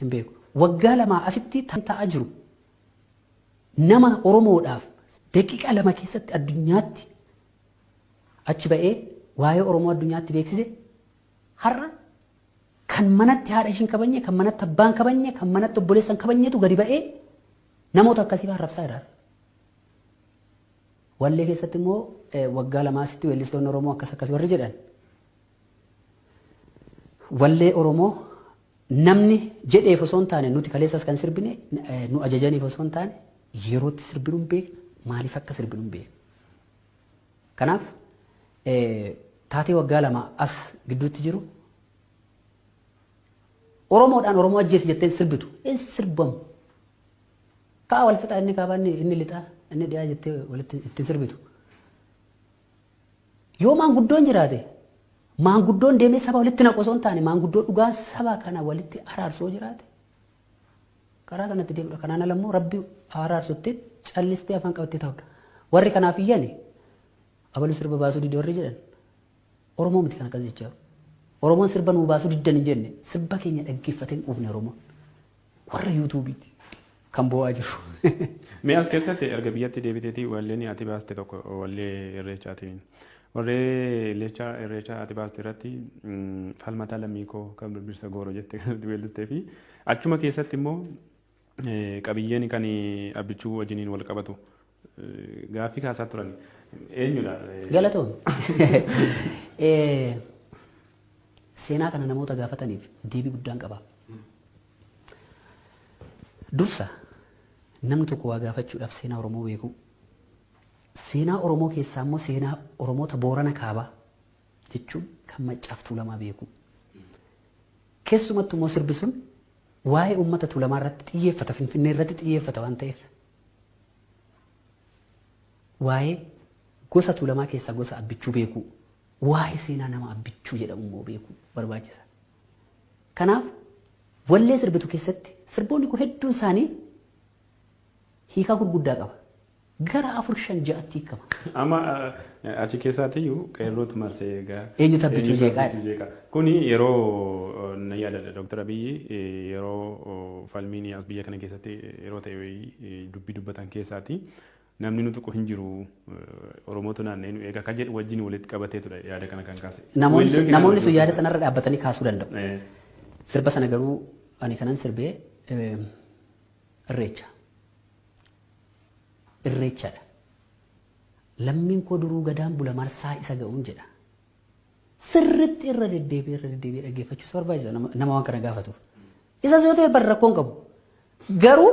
Hin beeku. Waggaa lamaa asitti kan ta'aa jiru nama Oromoodhaaf daqiiqaa 2 keessatti addunyaatti achi ba'ee waa'ee Oromoo addunyaatti beeksise har'a kan manatti haadha ishiin kabajne, kan manatti abbaan kabajne, kan manatti obboleessa hin kabajnetu gadi ba'ee namoota akkasii arrabsaa jira. Wallee keessatti immoo waggaa lamaa asitti weellistoonni Oromoo akkas akkas warri jedhan wallee Oromoo namni jedheef osoo hin taane nuti kaleessas kan sirbine nu ajajaniif osoo hin taane yerootti sirbinu hin beekna maaliif akka sirbinu hin beekna. Kanaaf taatee waggaa 2 as gidduutti jiru Oromoodhaan Oromoo ajjeesi jettee hin sirbitu hin sirbamu. Ka'a wal fixaa inni kaabaa inni lixaa inni dhiyaa jettee walitti ittiin sirbitu. Yoo maanguddoon jiraate maanguddoon deemee saba walitti naqu osoo hin taane maanguddoo dhugaa saba kana walitti araarsu yoo jiraate karaa sanatti deemudha. Kanaan ala immoo rabbi araarsutti callistee afaan qabattee taa'udha. Warri kanaaf iyyani abalu sirba baasuu dide warri jedhan Oromoo miti kan akkas jechaa jiru. Oromoon sirba nuu baasuu diddan hin jenne sirba keenya dhaggeeffatee hin quufne Oromoon. Warra yuutuubiiti kan boo'aa jiru. Mee as keessatti erga biyyatti deebiteetii walleen ati baaste tokko wallee irreechaatiin. Wallee irreechaa irreechaa ati baaste irratti falmataa lammii koo kan birbirsa gooroo jette kan ati weellistee fi achuma keessatti immoo qabiyyeen kan abbichuu wajjiniin wal qabatu gaaffii kaasaa turan. Eenyudha? Galatoom. Seenaa kana namoota gaafataniif deebii guddaan qaba. Dursa namni tokko waa gaafachuudhaaf seenaa Oromoo beekuu. Seenaa Oromoo keessaa immoo seenaa Oromoota Boorana Kaabaa jechuun kan Maccaaf Tuulamaa beekuu. Keessumattuu immoo sirbi sun waa'ee uummata Tuulamaa irratti xiyyeeffata, Finfinnee irratti xiyyeeffata waan ta'eef waa'ee gosa Tuulamaa keessaa gosa Abbichuu beekuu, waa'ee seenaa nama Abbichuu jedhamu immoo beekuu barbaachisa. Kanaaf wallee sirbitu keessatti sirboonni koo hedduun isaanii hiikaa gurguddaa qaba. Gara 4 5 6tti hiikama. Amma achi keessaatiyyuu qeerrootu marsee egaa. Eenyutu Abbichuu Eenyutu jeeqaa? Abbichuu jeeqaa? Kuni yeroo nan yaadadha Dooktar Abiyyi yeroo falmiin as biyya kana keessatti yeroo ta'e wayii dubbii dubbatan keessaati. Namni nu tuqu hin jiru Oromootu naanna'ee nu eega kan jedhu wajjin walitti qabatee ture yaada kana kan kaase. Namoonni sun yaada sanarra dhaabbatanii kaasuu danda'u. Sirba sana garuu ani kanan sirbee irreecha. Irreechadha. Lammiin koo duruu gadaan bula marsaa isa ga'uun jedha. Sirritti irra deddeebi'ee irra deddeebi'ee dhaggeeffachuu isa barbaachisa nama waan kana gaafatuuf. Isas yoo ta'e bar rakkoon qabu. Garuu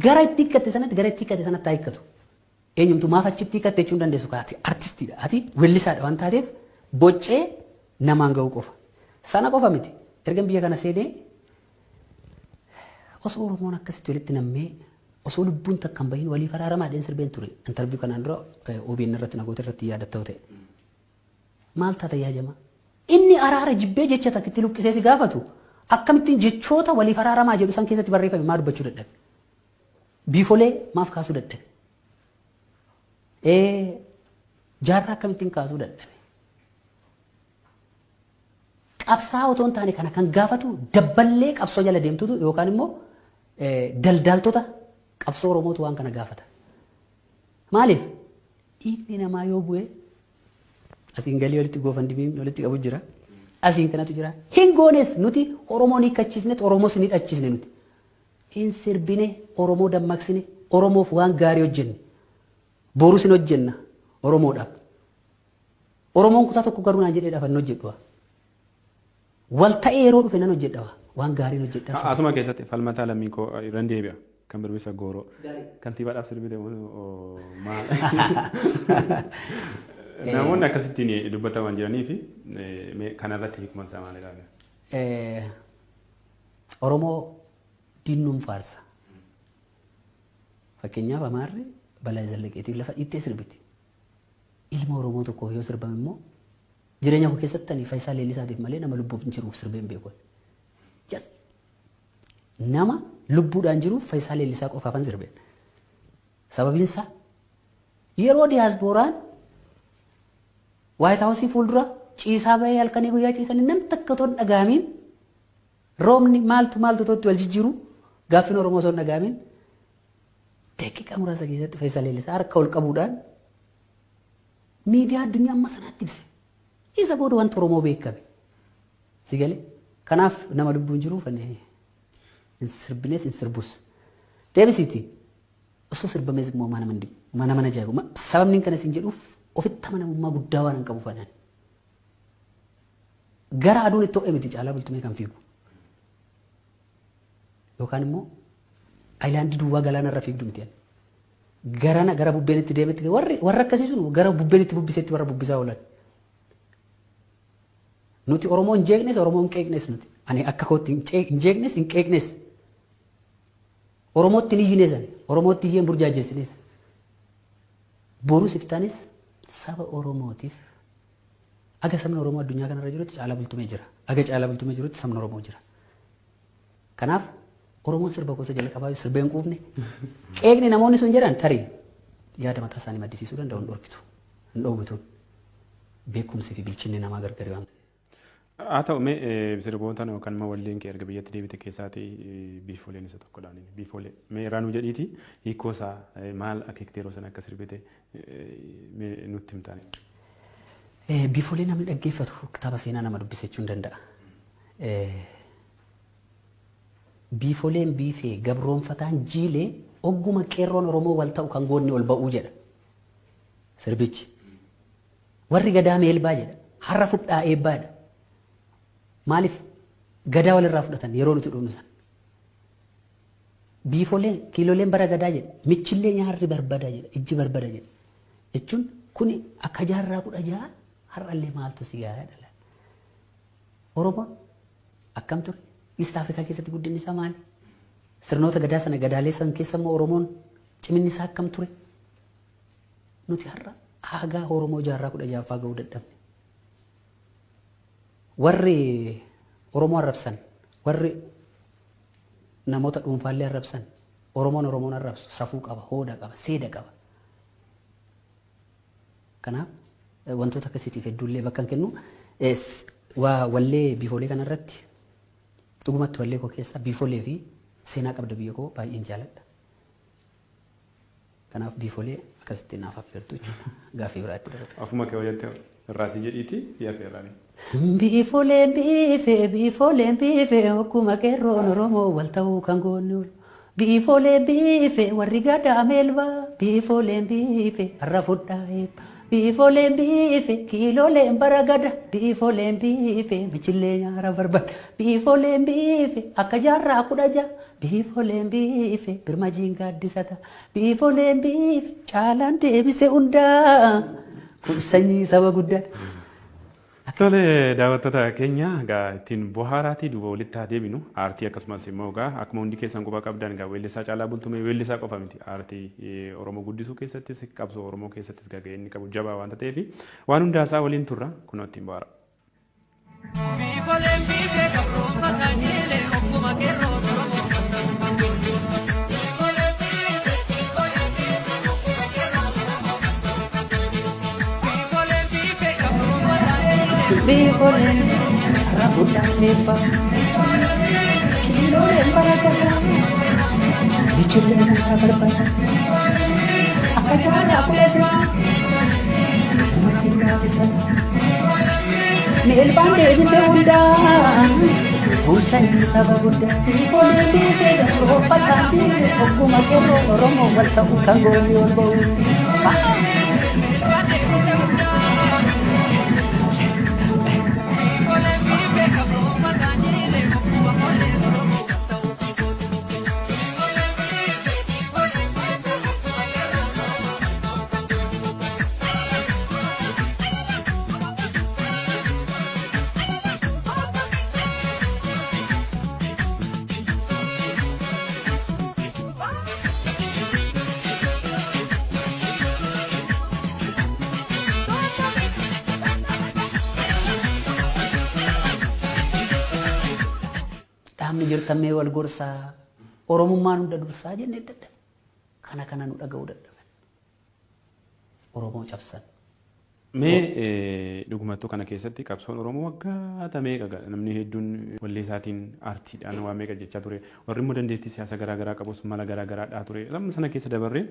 Gara itti hiikkatte sanatti gara itti hiikkate sanatti haa hiikkatu. Eenyumtu maaf achitti hiikkatte jechuu hin dandeessu kaa ati artistiidha. Ati wellisaadha waan taateef boccee namaan ga'uu qofa. Sana qofa miti. Ergan biyya kana seenee osoo Oromoon akkasitti walitti nammee osoo lubbuun takka hin bahin waliif araaramaa dheen sirbeen ture. Intarviyu kanaan dura OBN irratti nagoota irratti yaadattoo ta'e. Maal taata yaa jamaa? Inni araara jibbee jecha takka itti luqqisee si gaafatu akkamittiin jechoota waliif araaramaa jedhu san keessatti barreeffame maa dubbachuu dadhabe? Biifolee maaf kaasuu dadhabe? Jaarraa akkamittiin kaasuu dadhabe? Qabsaa otoo hin taane kana kan gaafatu dabballee qabsoo jala deemtutu yookaan immoo daldaaltota qabsoo Oromootu waan kana gaafata. Maaliif? Dhiigni namaa yoo bu'e asiin galii walitti goofandimiin walitti qabu jira. Asiin kanatu jira. Hin goones nuti Oromoo ni hiikkachiisne Oromoos ni hidhachiisne nuti. Hin sirbine Oromoo dammaqsine Oromoof waan gaarii hojjenne. Borus hin hojjenna Oromoodhaaf. Oromoon kutaa tokko garuu naan jedhee dhaaf hin hojjedhu. Wal ta'ee yeroo dhufe nan hojjedha waan gaariin hojjedha. Asuma keessatti falmataa lammii koo irran deebi'a. Kan birbisa gooroo. Kantiibaadhaaf sirbite moo maal? Namoonni akkasittiin dubbataman jiranii fi kanarratti hiikman isaa maalidha? Oromoo diinnuun faarsa. Fakkeenyaaf Amaarri Balaa Zallaqeetiif lafa dhiittee sirbiti. Ilma Oromoo tokkoof yoo sirbame immoo jireenya koo keessatti ani Fayisaa Leellisaatiif malee nama lubbuuf hin jiruuf sirbee hin beeku. Yes. Nama lubbuudhaan jiruuf Fayisaa Leellisaa qofaafan sirbe. Sababiin isaa yeroo diyaaspooraan Waayit Haawusii fuuldura ciisaa bahee halkanii guyyaa ciisanii nam takka otoo hin dhagahamiin Roobni maaltu maaltu tootti wal jijjiiru gaaffiin Oromoo osoo hin dhaga'amin daqiiqaa muraasa keessatti Fayyisaa Leellisaa harka ol qabuudhaan miidiyaa addunyaa amma sanaatti ibse. Isa booda wanti Oromoo beekame. Si galee? Kanaaf nama lubbuun jiruuf ani hin sirbines hin sirbus. Deebisiiti. Osoo sirbamees immoo mana mandi mana mana ajaa'ibu. Sababni kana isin jedhuuf ofitti amanamummaa guddaa waan hin qabuuf anaan. Gara aduun itti ho'e miti Caalaa Bultumee kan fiigu. Yookaan immoo ayilaandii duwwaa galaana irra fiigdu miti. Garana gara bubbeen itti deemetti warri warra akkasii sun gara bubbeen itti bubbisetti warra bubbisaa oolan. Nuti Oromoo hin jeeqnes Oromoo hin qeeqnes nuti. Ani akka kootti hin jeeqnes hin qeeqnes. Oromootti hin iyyines ani. Oromootti iyyee hin burjaajessines. Borus iftaanis saba Oromootiif aga sabni Oromoo addunyaa kanarra jirutti Caalaa Bultumee jira. Aga Caalaa Bultumee jirutti sabni Oromoo jira. Kanaaf Oromoon sirba gosa jalqabaa sirbee hin quufne. Qeeqni namoonni sun jedhan tarii yaada mataa isaanii maddisiisuu danda'u hin dhorkitu. Hin dhoowwituun. Beekumsi fi bilchinni namaa gargari waan ta'eef. Haa ta'u mee sirboota yookaan immoo walleen kee erga biyyatti deebite keessaatii biifooleen isa tokkodha. Biifoolee mee irraa nuu jedhiiti hiikoo isaa maal akeektee yeroo sana akka sirbite mee nutti himtaani. Biifoolee namni dhaggeeffatu kitaaba seenaa nama dubbise jechuun danda'a. Biifoleen biifee gabroonfataan jiilee ogguma qeerroon Oromoo wal ta'u kan goonni ol ba'uu jedha sirbichi. Warri gadaa meelbaa jedha. Har'a fudhaa eebbaa jedha. Maaliif gadaa walirraa fudhatan yeroo nuti dhufnu san. Biifoleen kiiloleen bara gadaa jedha. Michillee nyaarri barbada jedha. Ijji barbada jedha. Jechuun kuni akka jaarraa 16 har'allee maaltu si gahaa dhala. Oromoon akkam ture? East Afrikaa keessatti guddinni isaa maali? Sirnoota gadaa sana gadaalee san keessa immoo Oromoon ciminni isaa akkam ture? Nuti har'a aagaa Oromoo jaarraa 16ffaa ga'uu dadhabne. Warri Oromoo arrabsan, warri namoota dhuunfaallee arrabsan, Oromoon Oromoon arrabsu safuu qaba, hooda qaba, seeda qaba. Kanaaf wantoota akkasiitiif hedduullee bakka hin kennu. Waa wallee biifoolee kanarratti dhugumatti wallee koo keessa biifoolee fi seenaa qabda biyya koo baay'een jaaladha. Kanaaf biifolee akkasitti naaf affeertu jechuudha. Gaaffii biraatti darba. Ofuma kee hojjette irraatii jedhiitii si affeerraani. Biifoleen biifee biifoleen biifee okkuma qeerroon Oromoo wal ta'uu kan goonni oolu. Biifoleen biifee warri gadaa meelbaa biifoleen biifee har'a fudhaa eebba. Biifoleen biife kiiloleen bara gada biifoleen biife michillee nyaara barbada biifoleen biife akka jaarraa 16 biifoleen biife birmajiin gaaddisata biifoleen biife caalaan deebise hundaa kun sanyii saba guddaa. Tole daawwattoota keenya egaa ittiin bohaaraatii duuba walitti haa deebinu. Aartii akkasumas immoo egaa akkuma hundi keessan quba qabdan egaa weellisaa Caalaa Bultumee weellisaa qofa miti. Aartii Oromoo guddisuu keessattis qabsoo Oromoo keessattis egaa gahee inni qabu jabaa waanta ta'eef waan hundaa isaa waliin turra kunoo ittiin bohaara. Biifoleen biifee gabroonfataa jiilee ogguma qeerroon Oromoo walta'u kan goonni. Biifoleen biifee biifoleen biifee ogguma qeerroon Oromoo walta'u kan goonni. Biifoleen biifee gabroonfataa jiilee Biifoleen har'a fudhaa eebba. Kiiloleen bara gadaa. Michillee nyaara barbada. Akka jaarraa 16. Uummatni gaaddisata. Meelbaan deebise hundaa. Kuusanii saba guddaa. Biifoleen biifee gabroonfataa jiilee ogguma qeerroo Oromoo wal ta'u kan goonni ol ba'u. Biifoleen biifee gabroonfataa jiilee ogguma qolleen Oromoo walta'u kan goonni. Biifoleen biifee biifoleen biifee ogguma qeerroon Oromoo walta'u kan goonni. Dhaabni jirtan mee wal gorsaa Oromummaan hunda dursaa jennee dadhabe. Kana kana nu dhaga'uu dadhaban. Oromoo cabsan. Mee dhugumattuu kana keessatti qabsoon Oromoo waggaa meeqa namni hedduun wallee isaatiin aartiidhaan waa meeqa jechaa ture. Warri immoo dandeettii siyaasa garaa garaa qabus mala garaa garaa dhaa ture. Amma sana keessa dabarree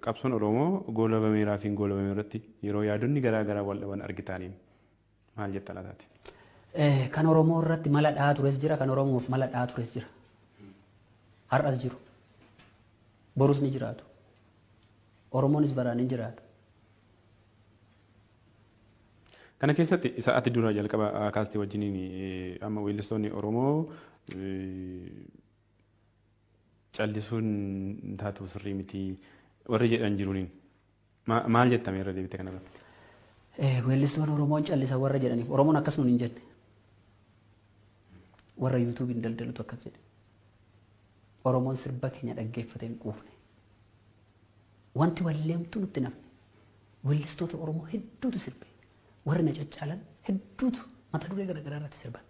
qabsoon Oromoo goolabameeraa fi hin goolabame irratti yeroo yaadonni garaa garaa wal dhaban argitaaniin maal jetta laataati? Kan Oromoo irratti mala dhahaa tures jira, kan Oromoof mala dhahaa tures jira. Har'as jiru. Borus ni jiraatu. Oromoonis baraan ni jiraata. Kana keessatti isa ati dura jalqaba kaastee wajjiniin amma weellistoonni Oromoo callisuun taatu sirrii miti warri jedhan jiruuniin maal jettame irra deebite kanarratti? Weellistoonni Oromoon callisa warra jedhaniif Oromoon akkas nuun hin jenne. Warra YouTubeiin daldalutu akkas jedhe. Oromoon sirba keenya dhaggeeffatee hin quufne. Wanti walleemtu nutti namne. Weellistoota Oromoo hedduutu sirbe. Warri na caccaalan hedduutu mata duree garaagaraa irratti sirban.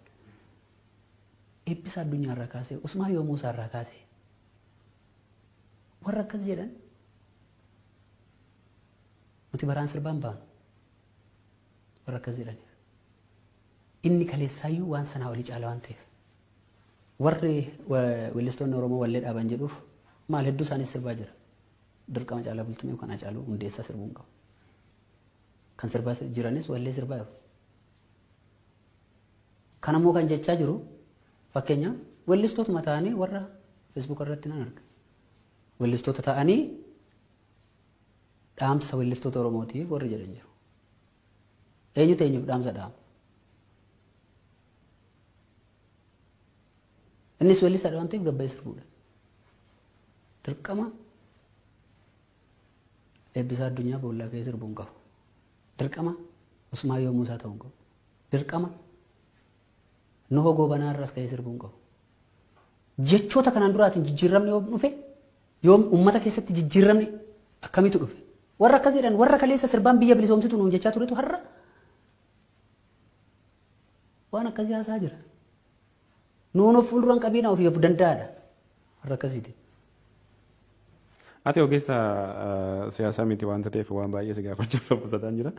Eebbisa addunyaa irraa kaasee, Usmaayyoo Muusaa irraa kaasee warra akkas jedhan nuti baraan sirbaan baanu warra akkas jedhaniif. Inni kaleessaayyuu waan sanaa olii caala waan ta'eef. Warri weellistoonni Oromoo wallee dhaaban jedhuuf maal hedduu isaanis sirbaa jira. Dirqama Caalaa Bultumee yookaan Hacaaluu Hundeessaa sirbuu hin qabu. Kan sirbaa jiranis wallee sirbaa jiru. Kanammoo kan jechaa jiru fakkeenya weellistootuma ta'anii warra Facebook irratti nan arga. Weellistoota ta'anii dhaamsa weellistoota Oromootiif warri jedhan jiru. Eenyutu eenyuuf dhaamsa dhaama? Innis weellisaadha waan ta'eef gabbayee sirbuudha. Dirqama Eebbisaa Addunyaa boollaa ka'ee sirbuu hin qabu. Dirqama Usmaayyoo Muusaa ta'uu hin qabu. Dirqama Nuhoo Goobanaa irraas ka'ee sirbuu hin qabu. Jechoota kanaan duraatiin jijjiiramni yoom dhufe, yoom uummata keessatti jijjiiramni akkamitu dhufe? Warra akkas jedhan warra kaleessa sirbaan biyya bilisoomsitu nuun jechaa turetu har'a waan akkasii haasaa jira. Nuun of fuulduran qabiina ofii of danda'aadha. Warra akkasiiti. Ati ogeessa siyaasaa miti waanta ta'eef waan baay'ee si gaafachuuf qusataan jira.